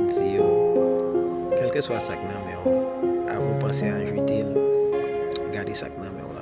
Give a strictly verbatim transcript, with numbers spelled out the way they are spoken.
di yo, kèlkeswa sa k nan men w, avan w panse ajite l, gade sa k nan men w.